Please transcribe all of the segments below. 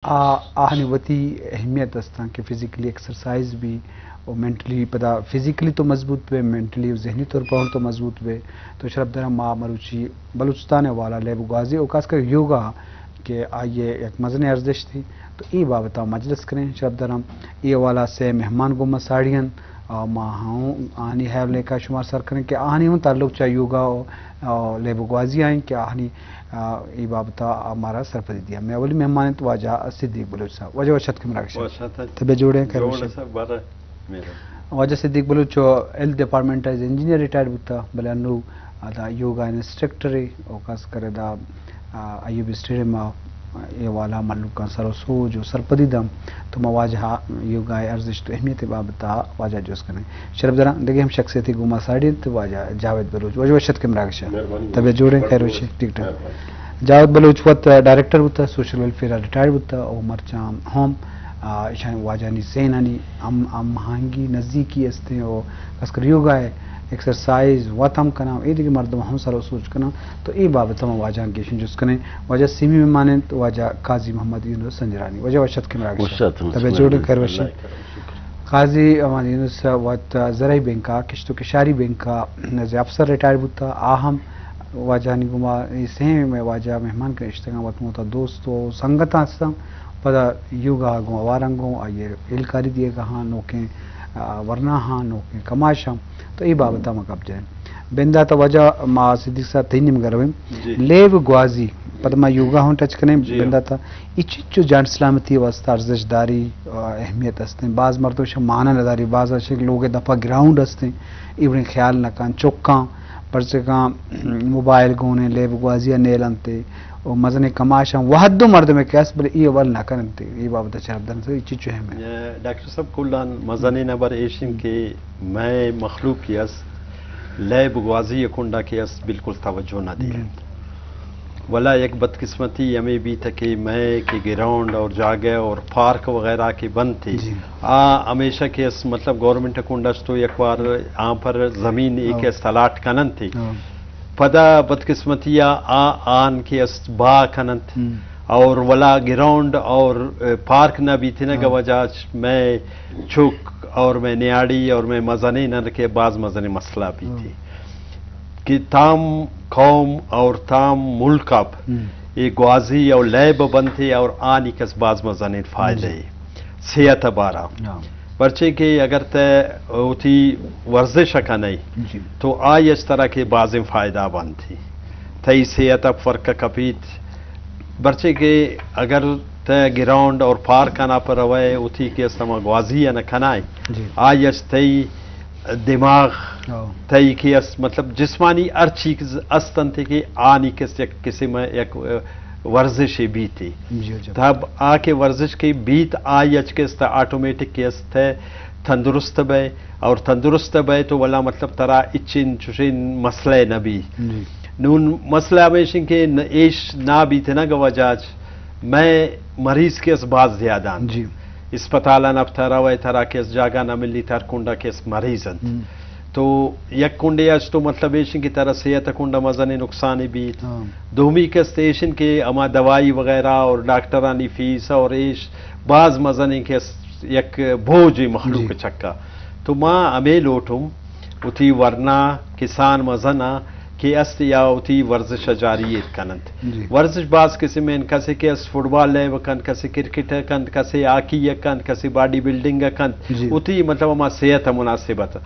آ آہانی وتی اہمیت استاں کہ فزیکلی ایکسرسائز بی و مینٹلی، پدا فزیکلی تو مضبوط بے، مینٹلی و ذہنی طور پر ہم تو مضبوط بے۔ تو شرپ دراں ما مروچی بلوچستان ءِ حوالہ لیب گوازی و خاص کر یوگا کہ آئی ءِ یک مزنیں ارزشتے، تو اے بابت ءَ مجلس کنیں۔ شرپ دراں اے حوالہ ءَ سے مہمان گوں ما ساڑی انت، آ، ما ہوں آہانی ہیال لیکہ شمار سر کنیں کہ آہانی ہوں تعلق چہ یوگا و، آ، لیب گوازی ءَ انت کہ آہانی، آ، اے بابت ءَ مارا سرپدی دیا۔ مئے اولی مہمان انت واجہ صدیق بلوچ صاحب۔ واجہ وش اتکے مراگش ءَ۔ وش اتک۔ طبیعت جوڑ ایں، خیر جوڑ وش ایں؟ سر، بارہ مہربانی۔ واجہ صدیق بلوچ ایلتھ ڈپارٹمنٹ ءَ از انجینئر ریٹائرڈ بوتا، بلے انو ادا یوگا انسٹرکٹرے و خاص کر ادا، آ، ایوبی اسٹیڈیم ءَ اے والا مہلوکاں سر و سوج و سرپدی دم۔ تو ما واجہ یوگا ءِ ارزشت و اہمیت ءِ بابت ءَ واجہ جست کنیں۔ شرپ دراں دگہ ہم شخصیتے گوں ما ساڑی انت، واجہ جاوید بلوچ۔ واجہ وش اتکے مراگش ءَ۔ مہربانی۔ طبیعت جوڑ ایں، خیر وش ایں؟ ٹھیک ٹھاک۔ مہربانی۔ جاوید بلوچ وت ڈائریکٹر بوتا، سوشل ویلفیئر ءَ ریٹائرڈ بوتا و مرچاں ہم، آ، ایشانی واجہانی ذہنانی ہم، ہم آہنگی نزیکی استیں و خاص کر یوگا ءِ ایکسرسائز وت ہم کناں، اے دگہ مردم ہم سر و سوج کناں۔ تو اے بابت ءَ ما واجہاں گیشیں جست کنیں۔ واجہ سیمی مہمان انت، واجہ قاضی محمد یونس سنجرانی۔ واجہ وش اتکے مراگش ءَ۔ وش اتک۔ طبیعت جوڑ ایں، خیر وش ایں؟ اللہ خیر، شکر۔ قاضی محمد یونس وت زرعی بینک ءَ، کشت و کشاری بینک ءَ از افسر ریٹائر بوتا۔ آ ہم واجہانی گوما اے سیم مئے واجہ مہمان کہ نشتگاں، وت موتا دوست و سنگتاں ہستاں۔ پدا یوگا گوں اوارنگوں آئی ءَ ہیلکاری دیگا ہاں، نوکیں، آ، ورنا ہاں، نوکیں کماش ہاں۔ تو اے بابت ءَ ما گپ جنیں۔ بندات ءَ واجہ ما صدیق صاحب تئی نیمگ ءَ رویں۔ جی۔ لیب گوازی، پدا ما یوگا ہوں ٹچ کنیں۔ جی۔ بندات ءَ اے چنچو جان سلامتی ءِ واستہ ارزش داری، آ، اہمیت استیں۔ باز مردم شہ مانا نداری، باز شہ لوگ ءِ دپا گراؤنڈ استیں، ایوڑیں خیال نہ کن، چکاں، پرچکاں موبائل گونیں، لیب گوازی ءَ نیل انت و مزنیں کماشاں وہد و مردمے کہ است، بلے اے اول نہ کن انت۔ اے بابت ءَ چرپ دنت، اے چی چو اہم انت؟ اے، ڈاکٹر صاحب، کلان مزنیں نبر ایش انت کہ مئے مخلوق کہ است، لیب گوازی ءِ کنڈا کہ است، بالکل توجہ نہ دی انت۔ ولا یک بدقسمتی ہمے بیت کہ مئے کہ گراؤنڈ اور جاگہ اور پارک وغیرہ کہ بنت، جی۔ آ ہمیشہ کہ است، مطلب، گورنمنٹ ءِ کنڈ است تو یک بار آں پر زمین ایک ہاں۔ است الاٹ کن انت۔ ہاں۔ پدا بدقسمتی ءَ آ آن کہ است با کن انت ہم۔ اور ولا گراؤنڈ اور، اے، پارک نہ بیتنگ ءِ ہاں۔ وجہ چ مئے چک اور مئے نیاڑی اور مئے مزنیں نن کہ باز مزنیں مسئلہ بیت ہاں۔ کہ تام قوم اور تام ملک اب ہم۔ اے گوازی اور لیب بنت اور آنی کس باز مزنیں فائدہ جی۔ اے۔ صحت ءِ بارا۔ ہاں۔ پرچے کہ اگر تہ وتی ورزش ءَ کنئے، جی۔ تو آئی اچ ترا کہ بازیں فائدہ بنت۔ تئی صحت ءَ فرق کپیت۔ پرچے کہ اگر تہ گراؤنڈ اور پارک آنا پر روئے، وتی کہ است ہما گوازی ءَ نہ کنائے، جی۔ آئی اچ تئی دماغ، ہاں۔ تئی کہ است، مطلب، جسمانی ہر چیز است انت کہ آنی کس یک قسم یک، ورزشے بیت۔ جی، جی۔ تب آ کہ ورزش کہ بیت، آئی اچ کہ است آٹومیٹک کہ است تندرست بئے، اور تندرست بئے تو ولا، مطلب، ترا اچین چوشین مسئلہ نہ بی۔ جی۔ نون مسئلہ ہمیش انت کہ ن-، ایش نہ بیتنگ ءِ وجہ چ مئے مریض کہ است باز زیادہ انت۔ جی۔ اسپتال ءَ نپتہ روئے، ترا کہ است جاگہ نہ ملی، تر کنڈا کہ است مریض انت۔ ہم۔ تو یک کنڈے اچ تو مطلب ایش انت کہ ترا صحت ءِ کنڈا مزنیں نقصانے بیت۔ ہاں۔ دومی کہ است ایش انت کہ ہما دوائی وغیرہ اور ڈاکٹرانی فیس اور ایش باز مزنیں کہ است یک بوجھے مخلوق جی۔ چکا۔ تو ما ہمے لوٹم وتی ورنا کسان مزنا کہ است یا وتی ورزش ءَ جاری ایت کن انت۔ جی۔ ورزش باز قسم انت، کسے کہ است فٹبال لیب کنت، کسے کرکٹ کنت، کسے ہاکی کنت، کسے باڈی بلڈنگ کنت۔ جی۔ وتی مطلب ہما صحت ءِ مناسبت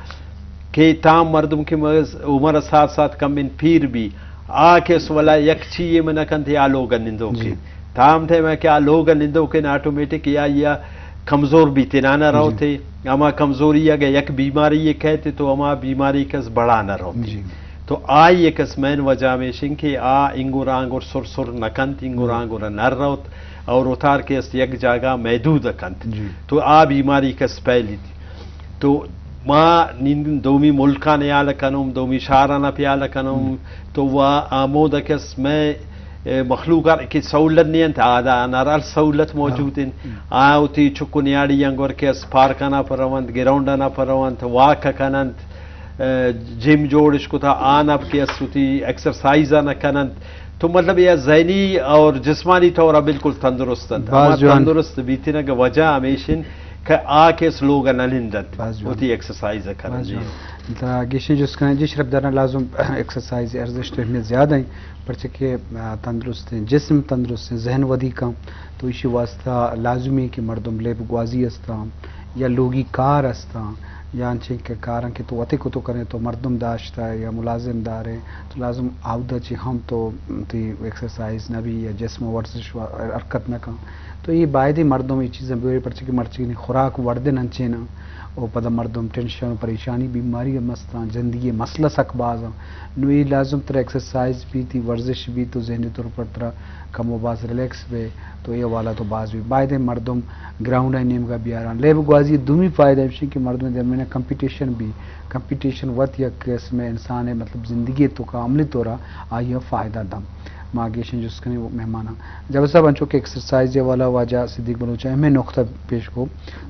کہ تام مردم کہ مز-، عمر ساتھ ساتھ کم ان پیر بی، آ کہ است ولا یک چیے من کنت یا لوگ نندو جی۔ کے۔ تام ٹائم کہ آ لوگ نندو کے آٹومیٹک یا، یا کمزور بیتنا نہ جی۔ روتے، ہما کمزوری اگہ یک بیماری کہتے تو ہما بیماری کس بڑا نہ روتے۔ جی۔ تو آئی یک اس مین وجہ ہمیش انت کہ آ انگور آنگور سر سر نہ کنت، انگر ہم۔ آنگور نہ روت، اور اتار کہ است یک جاگہ محدود کنت۔ جی۔ تو آ بیماری کس پھیلیت۔ تو ما نین دومی ملکان حیال کنم، دومی شہران پیال کنم، ہم۔ تو وا آمود کہ است مئے، اے، مخلوق کہ سہولت نہیں انت، آدا انار ہر سہولت موجود انت۔ ہم۔ آ وتی چک و نیاڑی انگور کہ است پارکانا پر رونت، گراؤنڈانا پر رونت، واک کننت، اے، جم جوڑش کتا، آن اب کہ است وتی ایکسرسائز آن کننت۔ تو مطلب یا ذہنی اور جسمانی طور بالکل تندرست انت۔ باز اما جوان۔ تندرست بیتنگ وجہ ہمیش انت کہ آ کس لوگ نہ نندت۔ باز جوان۔ وتی ایکسرسائز کرن۔ باز جی۔ جوان۔ تا گیشیں جست کنیں جی شرپ داران لازم ایکسرسائز ارزشت و اہمیت زیادہ ہیں، پرچہ کہ، آ، تندرست ہیں جسم، تندرست ہیں ذہن ودی کن، تو اسی واسطہ لازمی ہے کہ مردم لیب گوازی استاں یا لوگی کار استاں یا انچیں کہ کاراں کہ تو وتے کتو کریں تو مردم داشتہ یا ملازم داریں تو لازم آودا چی ہم تو تی ایکسرسائز نہ بی یا جسم ورزش و حرکت نہ کن۔ تو یہ باید مردم یہ چیزیں بورے پرچہ کہ مرچی خوراک وردن انچیں نہ او پدا مردم ٹینشن و پریشانی بیماری ہم استاں، زندگی مسئلہ سک باز ہیں۔ نو یہ لازم ترا ایکسرسائز بی، تی ورزش بی تو ذہنی طور پر ترا کم و باز ریلیکس بے تو یہ والا تو باز بی۔ باید مردم گراؤنڈ نیمگا بیاران۔ لیب گوازی دومی فائدہ ہمشی کہ مردم درمیان کمپٹیشن بی، کمپٹیشن وت یک قسم انسان ہے مطلب زندگی تو کا عملی طورا آئی فائدہ دم۔ ما گیشیں جست کنیں مہماناں۔ جاوید صاحب، انچو کہ ایکسرسائز والا واجہ صدیق بلوچ ء ہمے نقطہ پیش کو،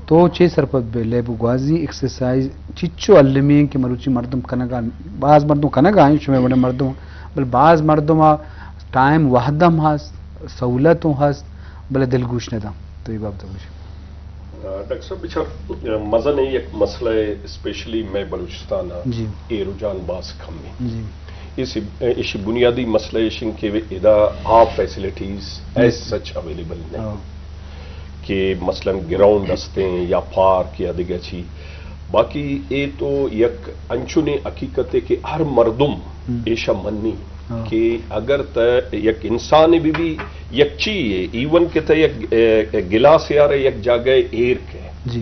تو چے سرپد بے لیب گوازی ایکسرسائز چچو المی ہیں کہ مروچی مردم کنگا، باز مردم کنگا ہیں، شمے وڑے مردم، بل باز مردم آ ٹائم وحدم ہست، سہولت ہوں ہست، بلے دلگوش نہ داں۔ تو یہ بابت گوش۔ ڈاکٹر صاحب، بچار مزن یک مسئلہ ہے، اسپیشلی میں بلوچستان ہاں، جی۔ اے رجحان باز کم ہے۔ جی۔ اسی، ایشی بنیادی مسئلہ ایش انت کہ ادا آ فیسلٹیز ایز سچ اویلیبل نہیں۔ ہاں۔ کہ مثلاً گراؤنڈ ہستیں یا پارک یا دگہ چی۔ باقی اے تو یک انچنیں حقیقت ہے کہ ہر مردم ہم۔ ایشا منی ہاں۔ کہ اگر تہ یک انسان بی بی یک چی ہے، ایون کہ تہ یک، اے، اے گلاس یار یک جاگہ ایر کے۔ جی۔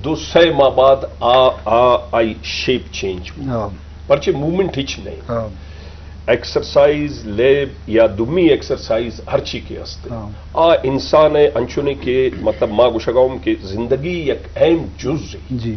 دو سہ ماہ بعد آ، آ، آئی شیپ چینج ہو۔ ہاں۔ پرچے موومنٹ ہچ نہیں۔ ہاں۔ ایکسرسائز لیب یا دومی ایکسرسائز ہر چی کے ہستے۔ ہاں۔ آ انسان ہے انچونے کہ مطلب ما گوشگاؤں کہ زندگی یک اہم جز ہے۔ جی۔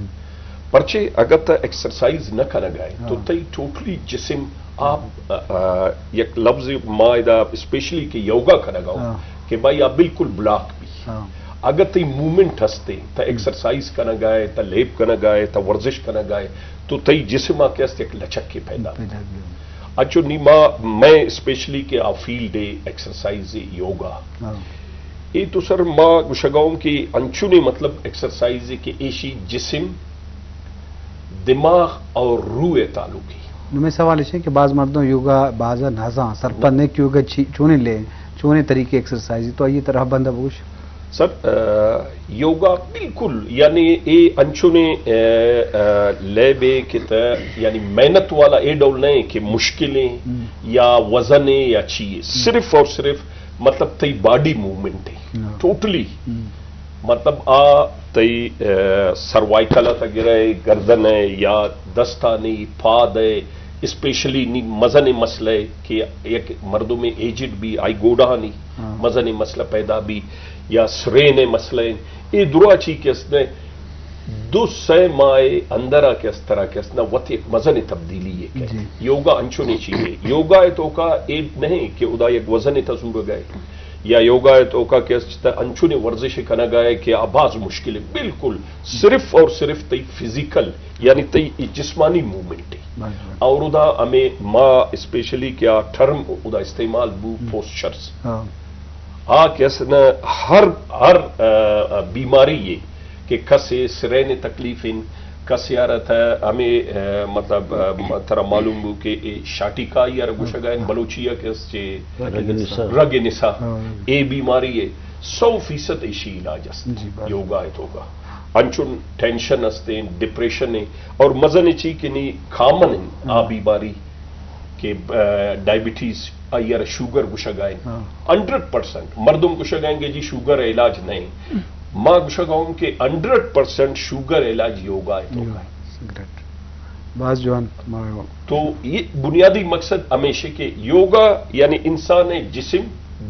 پرچے اگر تا ایکسرسائز نہ کنگائے تو ہاں۔ تئی ٹوٹلی جسم آ، آ، آ، یک لفظ ما ادا اسپیشلی کہ یوگا کنگاؤں ہاں۔ کہ بھائی آ بالکل بلاک بی۔ ہاں۔ اگر تئی موومنٹ ہستے، تا ہم۔ ایکسرسائز کنگائے، تا لیب کنگائے، تا ورزش کنگائے، تو تئی جسم آ کہ است یک لچک کے پیدا۔ پیدا بی۔ اچو نی ما، میں اسپیشلی کہ آ فیلڈ ہے ایکسرسائز ہے، یوگا۔ ہاں۔ اے تو سر ما گوشگاؤں کہ انچونے مطلب ایکسرسائز ہے کہ ایشی جسم، دماغ اور روح تعلق ہے۔ نو میں سوال ہے کہ بعض مردم یوگا بعض نزان، سرپد نہیں کہ یوگا چی، چونے لے، چونے طریقے ایکسرسائز، تو یہ طرح بندہ بوش۔ سر، آ، یوگا بالکل، یعنی اے انچونے، آ، آ، لیبے کہ تہ، یعنی محنت والا اے ڈول نہیں کہ مشکلیں ہم۔ یا وزن ہے یا چی ہے۔ ہم۔ صرف اور صرف مطلب تئی باڈی موومنٹ ہے۔ ہاں۔ ٹوٹلی۔ ہم۔ مطلب آ تئی، آ، سروائیکل تا گرے، گردن ہے یا دستانی، پاد ہے، اسپیشلی نی مزن مسئلہ ہے کہ یک مردم ایجڈ بی آئی گوڈانی ہاں۔ مزن مسئلہ پیدا بی یا سرین مسئلہ ہے۔ اے درا چی کہ است نے دو سہ ماہ اندرا کہ است طرح کہ است نا وت یک مزن تبدیلی ہے کہ جی۔ یوگا انچو نہیں چیز ہے۔ یوگا ہے تو کا اے نہیں کہ ادا یک وزن تا زور گئے۔ یا یوگا ہے تو کا کہ است انچو نے ورزش کنگا ہے کہ آ باز مشکل ہے۔ بالکل صرف اور صرف تئی فزیکل یعنی تئی جسمانی موومنٹ ہے۔ بس، بس۔ اور ادا ہمیں ما اسپیشلی کیا ٹرم ادا استعمال بو ہم۔ پوسچرز۔ ہاں۔ آ کہ است نہ ہر، ہر، آ، آ، بیماری ہے کہ کسے سرین تکلیف ان، کسے آ رہا تھا ہمیں، آ، مطلب، آ، ترا معلوم بو کہ اے شاٹی کا یا گوشگا ان بلوچی کہ است چے رگ نسا۔ رگ نسا۔ ہاں۔ اے بیماری ہے۔ سو فیصد ایشی علاج است۔ جی، بس۔ یوگا ہے تو کا۔ انچن ٹینشن ہستیں، ڈپریشن ہے، اور مزن چی کہ نی کامن ہیں، آ ہاں۔ بیماری کہ، آ، ڈائبٹیز، آئی آر شوگر گشگائیں۔ ہاں۔ ہنڈریڈ پرسنٹ مردم گشگائیں کہ جی شوگر ہے علاج نہیں۔ ما گشگاؤں کہ ہنڈریڈ پرسنٹ شوگر علاج یوگا ہے تو یوگا۔ سگریٹ۔ باز جوان۔ ما تو یہ بنیادی مقصد ہمیشہ کہ یوگا یعنی انسان جسم،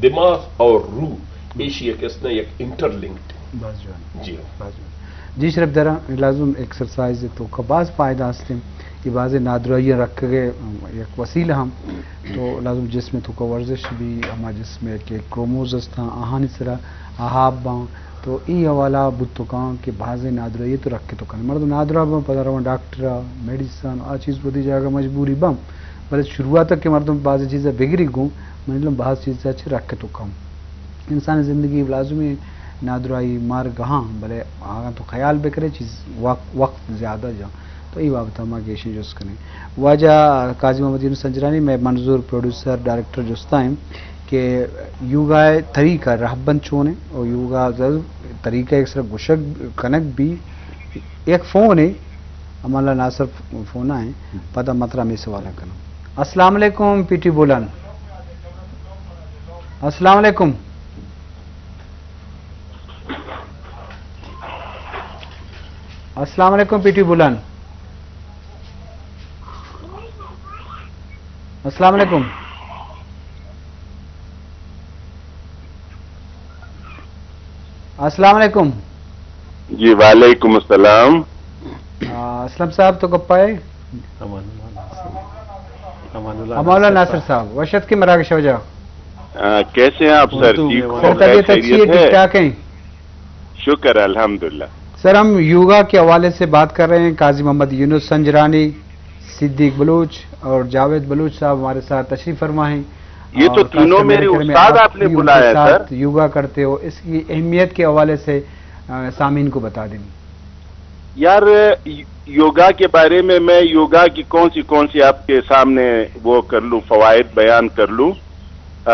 دماغ اور روح ایشی یک اس نے یک انٹرلنکڈ۔ باز جوان۔ جی ہاں۔ باز جوان۔ جی شرف دراں لازم ایکسرسائز تو کا باز فائدہ ہستیں۔ یہ باز نادراہی رکھ گئے یک وسیلہ ہم۔ تو لازم جسم تو کا ورزش بھی ہما جسم کے کروموز ہستاں آہانی سرا احاب باں۔ تو ای حوالہ بوت تو کاں کہ بازیں نادراہی تو رکھ تو کن۔ مردم نادراہ بم پدا روان ڈاکٹر، میڈیسن، آ چیز ودی جاگہ مجبوری بم۔ بلے شروعات کہ مردم بعض چیزا بگری گوں، من لم بعض چیزا چہ رکھ تو کم۔ انسان زندگی لازمی نادرائی مرگ ہاں، بلے آگاں تو خیال بکرے چیز وقت، وقت زیادہ جا۔ تو ای بابت ما گیشیں جست کنیں۔ واجہ قاضی محمد یونس سنجرانی، میں منظور پروڈیوسر، ڈائریکٹر جستا ہیں کہ یوگا طریقہ رہبند چون ہے اور یوگا طریقہ ایک سر گشگ کنگ بھی ایک فون ہے، ہمارا ناصر فون ہے، پتہ مترا میں سوال کنوں۔ السلام علیکم پی ٹی بولان۔ السلام علیکم۔ السلام علیکم پی ٹی بولان۔ السلام علیکم۔ السلام علیکم۔ جی، وعلیکم السلام۔ آ، اسلم صاحب تو گپ آئے؟ امان اللہ ناصر۔ امان اللہ امان اللہ ناصر ناصر صاحب۔ صاحب، وشت کی مراگش وجہ؟ آ، کیسے ہیں آپ سر؟ اردو ٹھیک میں ہو؟ سر، طبیعت اچھی ہے، خیریت ٹھیک ہے؟ ٹھاک ہیں؟ شکر الحمدللہ۔ سر، ہم یوگا کے حوالے سے بات کر رہے ہیں۔ قاضی محمد یونس سنجرانی، صدیق بلوچ اور جاوید بلوچ صاحب ہمارے ساتھ تشریف فرما ہیں۔ یہ تو اور خاص تینوں کر میرے میرے گھر میں استاد آپ آپ نے بھی ان کے بلایا ہے، ساتھ سر۔ یوگا کرتے ہو، اس کی اہمیت کے حوالے سے، آ، سامعین کو بتا دیں۔ یار، یوگا کے بارے میں، میں یوگا کی کون سی، کون سی آپ کے سامنے وہ کر لوں، فوائد بیان کر لوں؟ آ،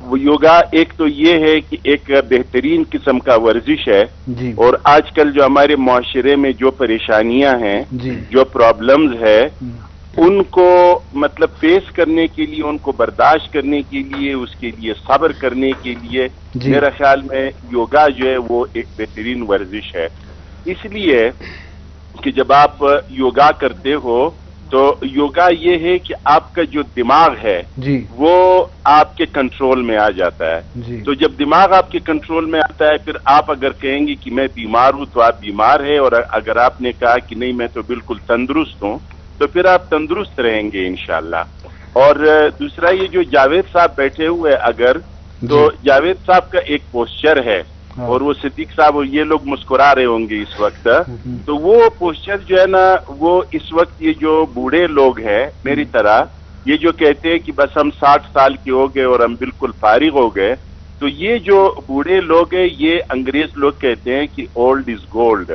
وہ یوگا ایک تو یہ ہے کہ ایک بہترین قسم کا ورزش ہے، جی۔ اور آج کل جو ہمارے معاشرے میں جو پریشانیاں ہیں، جی۔ جو پرابلمز ہے، ہم۔ ان کو، مطلب، فیس کرنے کے لیے، ان کو برداشت کرنے کے لیے، اس کے لیے صبر کرنے کے لیے، جی۔ میرا خیال میں یوگا جو ہے وہ ایک بہترین ورزش ہے۔ اس لیے کہ جب آپ یوگا کرتے ہو تو یوگا یہ ہے کہ آپ کا جو دماغ ہے، جی۔ وہ آپ کے کنٹرول میں آ جاتا ہے۔ جی۔ تو جب دماغ آپ کے کنٹرول میں آتا ہے، پھر آپ اگر کہیں گے کہ میں بیمار ہوں تو آپ بیمار ہے، اور اگر آپ نے کہا کہ نہیں میں تو بالکل تندرست ہوں تو پھر آپ تندرست رہیں گے انشاءاللہ۔ اور دوسرا یہ جو جاوید صاحب بیٹھے ہوئے اگر، تو جی۔ جاوید صاحب کا ایک پوسچر ہے، ہاں۔ اور وہ صدیق صاحب اور یہ لوگ مسکرا رہے ہوں گے اس وقت۔ ہوں۔ تو وہ پوسچر جو ہے نا، وہ اس وقت یہ جو بوڑھے لوگ ہیں میری ہوں۔ طرح، یہ جو کہتے ہیں کہ بس ہم ساٹھ سال کے ہو گئے اور ہم بالکل فارغ ہو گئے، تو یہ جو بوڑھے لوگ ہیں، یہ انگریز لوگ کہتے ہیں کہ اولڈ از گولڈ۔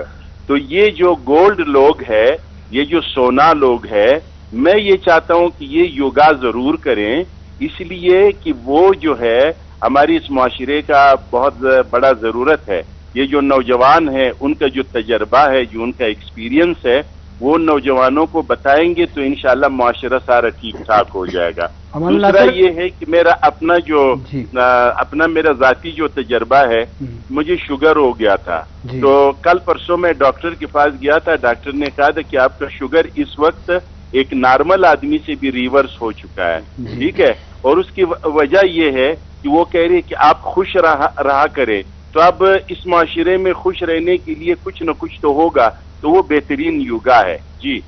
تو یہ جو گولڈ لوگ ہے، یہ جو سونا لوگ ہے، میں یہ چاہتا ہوں کہ یہ یوگا ضرور کریں، اس لیے کہ وہ جو ہے ہماری اس معاشرے کا بہت بڑا ضرورت ہے۔ یہ جو نوجوان ہیں، ان کا جو تجربہ ہے، جو ان کا ایکسپیرینس ہے، وہ نوجوانوں کو بتائیں گے تو انشاءاللہ معاشرہ سارا ٹھیک ٹھاک ہو جائے گا۔ امان اللہ دوسرا سر۔ یہ ہے کہ میرا اپنا جو، جی۔ آ، اپنا میرا ذاتی جو تجربہ ہے، ہم۔ مجھے شوگر ہو گیا تھا۔ جی۔ تو کل پرسوں میں ڈاکٹر کے پاس گیا تھا، ڈاکٹر نے کہا تھا کہ آپ کا شوگر اس وقت ایک نارمل آدمی سے بھی ریورس ہو چکا ہے۔ جی۔ ٹھیک ہے؟ اور اس کی و-، وجہ یہ ہے کہ وہ کہہ رہے ہیں کہ آپ خوش رہا، رہا کرے۔ تو اب اس معاشرے میں خوش رہنے کے لیے کچھ نہ کچھ تو ہوگا، تو وہ بہترین یوگا ہے۔ جی۔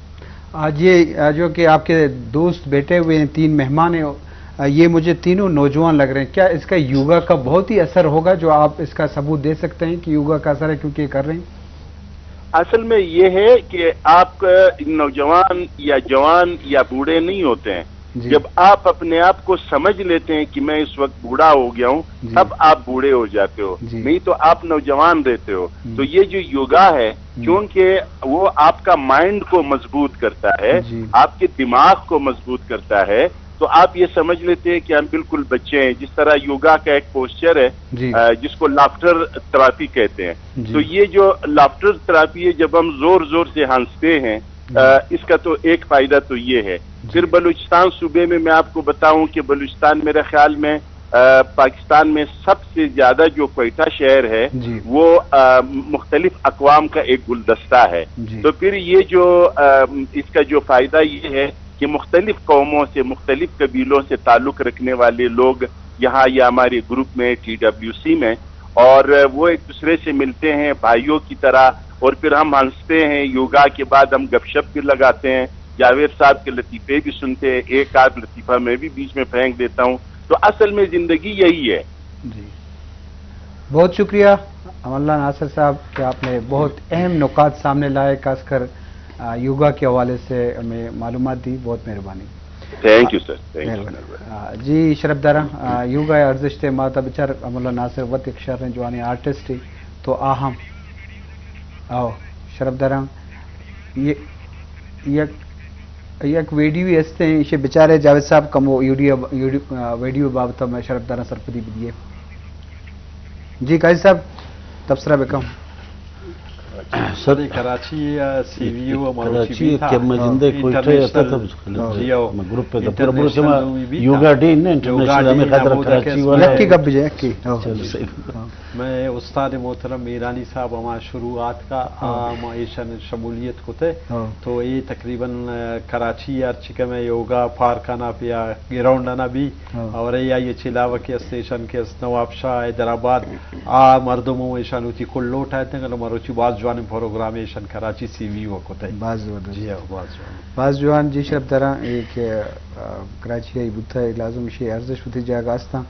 آج یہ، آ، جو کہ آپ کے دوست بیٹھے ہوئے ہیں، تین مہمان ہیں، آ، یہ مجھے تینوں نوجوان لگ رہے ہیں۔ کیا اس کا یوگا کا بہت ہی اثر ہوگا، جو آپ اس کا ثبوت دے سکتے ہیں کہ یوگا کا اثر ہے کیونکہ یہ کر رہے ہیں؟ اصل میں یہ ہے کہ آپ، آ، نوجوان یا جوان یا بوڑھے نہیں ہوتے ہیں۔ جی۔ جب آپ اپنے آپ کو سمجھ لیتے ہیں کہ میں اس وقت بوڑھا ہو گیا ہوں، جی۔ تب آپ بوڑھے ہو جاتے ہو، جی۔ نہیں تو آپ نوجوان رہتے ہو۔ ہم۔ تو یہ جو یوگا ہے، ہم۔ چونکہ وہ آپ کا مائنڈ کو مضبوط کرتا ہے، جی۔ آپ کے دماغ کو مضبوط کرتا ہے، تو آپ یہ سمجھ لیتے ہیں کہ ہم بالکل بچے ہیں۔ جس طرح یوگا کا ایک پوسچر ہے، جی۔ آ، جس کو لافٹر تھراپی کہتے ہیں، جی۔ تو یہ جو لافٹر تھراپی ہے، جب ہم زور زور سے ہنستے ہیں، آ، اس کا تو ایک فائدہ تو یہ ہے۔ جی۔ پھر بلوچستان صوبے میں میں آپ کو بتاؤں کہ بلوچستان میرے خیال میں، آ، پاکستان میں سب سے زیادہ جو کوئٹہ شہر ہے، جی۔ وہ، آ، مختلف اقوام کا ایک گلدستہ ہے۔ جی۔ تو پھر یہ جو، آ، اس کا جو فائدہ یہ ہے کہ مختلف قوموں سے، مختلف قبیلوں سے تعلق رکھنے والے لوگ یہاں یا ہمارے گروپ میں، ٹی ڈبلیو سی میں، اور وہ ایک دوسرے سے ملتے ہیں بھائیوں کی طرح، اور پھر ہم ہنستے ہیں، یوگا کے بعد ہم گپ شپ بھی لگاتے ہیں، جاوید صاحب کے لطیفے بھی سنتے ہیں، ایک آدھ لطیفہ میں بھی بیچ میں پھینک دیتا ہوں۔ تو اصل میں زندگی یہی ہے۔ جی، بہت شکریہ امان اللہ ناصر صاحب کہ آپ نے بہت اہم نکات سامنے لائے، خاص کر، آ، یوگا کے حوالے سے ہمیں معلومات دی۔ بہت مہربانی۔ Thank you sir, thank you. مہربانی۔ آ، جی شرپ داراں، آ، یوگا ءِ ارزشت ءَ ما تا بچار، امر اللہ ناصر وت یک شریں جوانیں آرٹسٹ ئے، تو آ ہم۔ او، شرپ داراں، یہ، یک، یک ویڈیو است ایں، ایشی بچارے جاوید صاحب کمو یوڈیو، یوڈیو، آ، ویڈیو بابت میں شرپ داراں سرپدی بدیے۔ جی قاضی صاحب، تبصرہ بکن۔ سر، کراچی ءَ سی وی او ءَ مروچی کراچی بیتا۔ کہ میں زندہ کوئٹہ ءَ آتا تھا، انٹرنیشنل۔ جی او۔ میں گروپ پہ تھا، پورا پورا انٹرنیشنل میں دومی بیتا۔ یوگا ڈے نا، انٹرنیشنل یوگا ڈے ہمیں نا، خطر وہ کراچی دیکھے والا۔ یکی گپ بجے، یکی۔ ہاں۔ چلو، صحیح۔ میں استاد محترم میرانی صاحب ہما شروعات کا، ہاں۔ آ، ما ایشن شمولیت کتے۔ ہاں۔ تو یہ تقریباً، آ، کراچی ہر چکہ میں یوگا پارک آنا پیا گراؤنڈ آنا بھی۔ ہاں۔ اور یہ آئیے چلاوہ کے اسٹیشن کے اس نواب شاہ حیدرآباد آ مردم و ایشان وتی کل لوٹ آیتنگ، نو مروچی باز جوانیں پروگرامے ایشان کراچی سی وی او کتگ۔ باز زبردست۔ جی ہاں، باز جوان۔ باز جوان، جی شرپ داراں، اے کہ، آ، کراچی آئی بوتگ، لازم ایشی ارزش وتی جاگہ استاں۔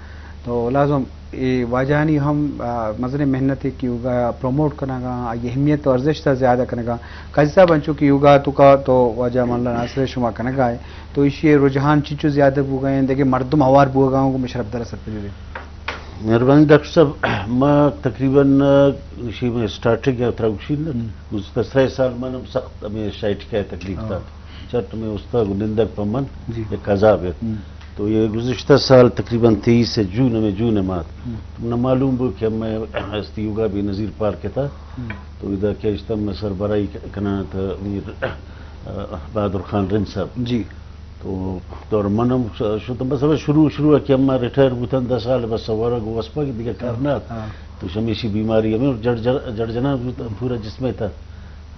تو لازم اے واجہانی ہم، آ، مزنیں محنت ہے کہ اوگا پروموٹ کنگا، آئی اہمیت و ارزشت زیادہ کنگا۔ قاضی صاحب، انچو کہ یوگا تو کا تو واجہ مولانا ناصر شما کنگا ہے، تو ایشی رجحان چچو زیادہ بوگا ہیں، دیکھے مردم ہوار بوگا ہوں، گوں شرپ دار سرپدی دے۔ مہربانی ڈاکٹر صاحب، ما تقریباً، آ، ایشی میں اسٹارٹنگ ہے تراوشی نا، ہم۔ گزشتہ سہ سال من ہم سخت ہمیں شائٹکا تکلیف ہاں۔ تھا۔ چٹ میں استاد نندگ پہ من جی۔ یک عذاب ہے۔ ہم۔ تو یہ گزشتہ سال تقریباً تئیس جون، ہمیں جون ماہ، ہم۔ تو منا معلوم بو کہ میں استی یوگا بے نظیر پارک تھا۔ ہم۔ تو ادا کہ اشتم میں سربراہی کنانا تھا میر، آ، بہادر خان رند صاحب۔ جی۔ تو دور من ہم ش-، شتم بس ہمیں شروع، شروع ہے کہ ہم ریٹائر بوتن دس سال بس ورگ وسپا کہ دیگہ کار ہاں، نہ۔ ہاں۔ تو شمیشی بیماری ہمیں جڑ، جڑ، جڑ جنا بوت، پورا جسم تھا۔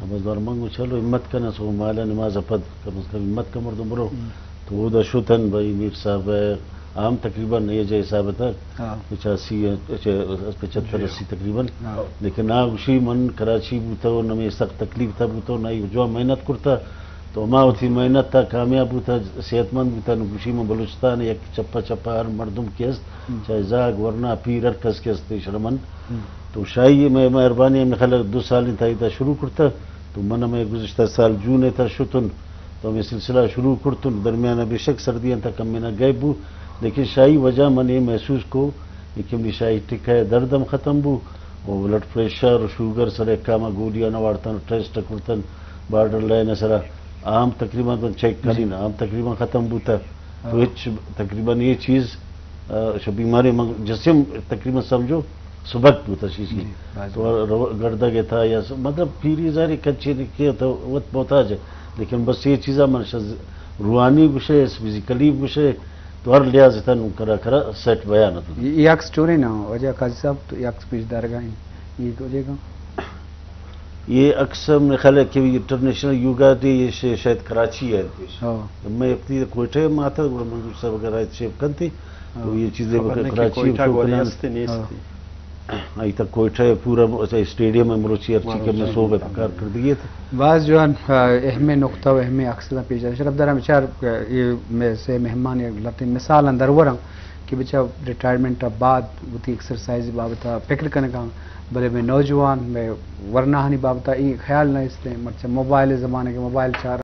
بس دور من گو چلو ہمت کن، سو مالا نماز پد کم از کم ہمت کن مردم برو۔ ہم۔ تو اودا شتن بھائی میر صاحب ہے، ہم تقریباً یہ جے حساب تھا۔ ہاں۔ پچاسی، پچہتر، جی۔ اسی تقریباً۔ ہاں۔ لیکن آ گوشی من کراچی بوتا و نمے سخت تکلیف تھا بوتا و نہ ہی جو محنت کرتا۔ تو ہما وتی محنت تھا کامیاب بوتا، صحت مند بوتا، نو گوشی من بلوچستان یک چپا چپا ہر مردم کہ است، ہم۔ چاہے زاگ، ورنا، پیر، ہر کس کہ است، ایشرا من۔ ہم۔ تو شاہی میں مہربانی ہمیں خیال دو سال تھا ادا شروع کرتا۔ تو من ہمیں گزشتہ سال جون تھا شتن، تو ہمیں سلسلہ شروع کرتن۔ درمیان بے شک سردی تھا کم میں نہ گئے بو، لیکن شاہی وجہ من یہ محسوس کو کہ منی شاہی ٹکہ درد ہم ختم بو، و بلڈ پریشر و شوگر سر ایک کاما گولیاں نہ وارتن، ٹیسٹ کرتن، بارڈر لائن سرا عام تقریباً من چیک جی۔ کرین، عام تقریباً ختم بوتا۔ تو ہاں۔ ہچ تقریباً یہ چیز، آ، شو بیماری من جسم تقریباً سمجھو سبک بوتا شیشی۔ جی، باز تو رو-، گردگ تھا یا س-، مطلب پیری زاری کچے کہ تو وت محتاج ہے۔ لیکن بس یہ چیزا من شز روحانی گوشے، فزیکلی گوشے، تو ہر لحاظ تھا نو کرا کرا سیٹ بیان تو۔ یہ، یہ عکس چورے نا، وجہ قاضی صاحب تو یہ عکس پیش دارگا ہیں۔ یہ وجہ کا؟ یہ عکس میں خیال ہے کہ انٹرنیشنل یوگا ڈے، یہ شے-، شاید کراچی ہے۔ ہاں۔ میں اپنی کوئٹہ میں آتا، گڑا منظور صاحب اگر آئے شیپ کنتے، تو ہاں۔ یہ چیزیں خبر بکر نہیں کہ کراچی کوئٹہ شو گوری کنان۔ است نیست۔ ہاں۔ آئی تک کوئٹہ پورا اسٹیڈیم ہے مروچی ہر چیز کے میں مروچی۔ سو بے پکار کر دیے تھے۔ باز جوان، آ، اہم نقطہ و اہم عکس دا پیش دار۔ شرف دارم بچار، آ، یہ میں سے مہمان یک لتے مثال اندر ورم کہ بچا ریٹائرمنٹ بعد وتی ایکسرسائز بابتا فکر کنگا، بلے میں نوجوان، میں ورناہانی بابتا یہ خیال نہ استے، مرچہ موبائل زمانے کے موبائل چار